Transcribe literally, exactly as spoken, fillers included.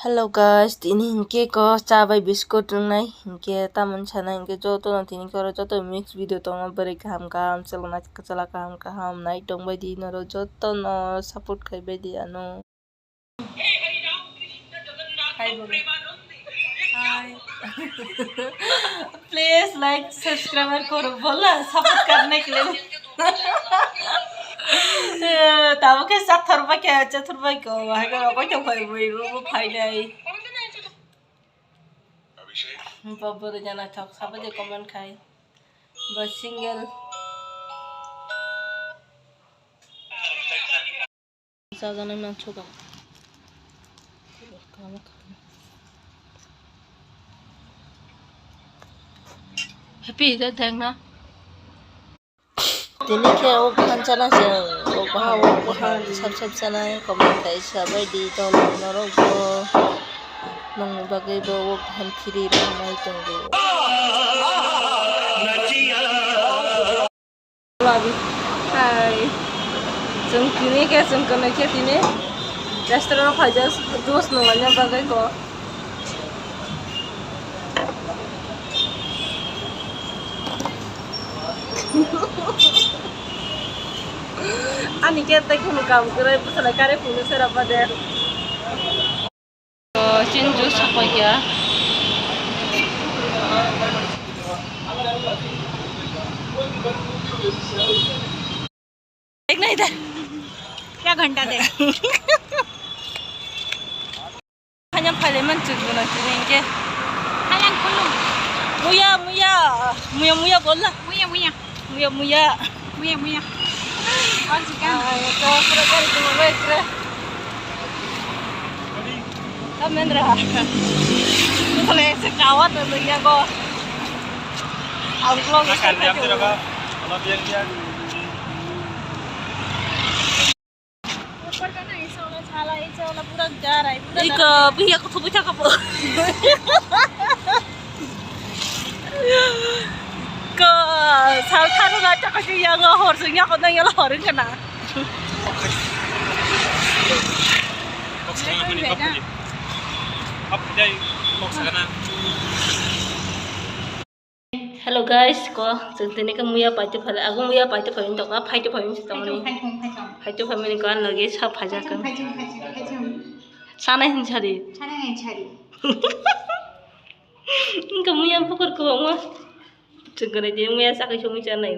Hello guys, tini hinkhe ko cha bai biscuit wngnai, hinkhe tamoni sanai hinkhe jotono tini khe oro joto mix video tongo, bwrwi kaham kaham, chwla kaham kaham nai tongbai di, norok jotono support khaibai di ano. Hi, Bobby. Hi. Please like, subscribe koro, bola, support karne ke liye. Tamo khe chathar bai khe, chathar bai ko, hai ko, koi to phai bai, ro bo phai nai. Bobby ro jana thok, sabo je comment khai. Bo single. Chajanai manthogo. Happy de thang na. Tini khe o buhan chana se, o buhan, o buhan sab sab chana comment khai sabai di, tong norok bo nongni bagwi bo o buhan phiri rwnai tongo. Hi. Chwng tini khe chwng kwnwi khe tini restaurant o phaijak juice nunglaina bagwi ko. Ani khe tei kheno kam kwrwi bwsala karwi phunukse rwba de. Chin juice sapai kya? Ek nahi de. Kya ghanta de? Hanya phale man chuk guna chuk inke. Hayang khulum. Muya, muya. Muya, muya bol na. Muya, muya. Muya, muya. Muya, muya. Aur chika? Ah, ye to pura gari ghuma bai pura. Ka Mendra. Tole se kawa to dunia ko. Aur vlog akan jam tiro ka. Kalau biar dia. Iko biya ko thubi thaka po. Ko sal tharo na thaka si yang hor sing ya ko nang ya hor kana. Hello guys, ko chwng tini khe muya paito phale, ago muya paito phale wng tongkha, phaito phale wng tongmani. Phaito phale wng tongkha, logi sa phaijak kha. Sanai hin sari. Sanai hin sari. Wngkha muya bukur kwbangma. Chwng kwnwi tini muya sakhi songwi chanai.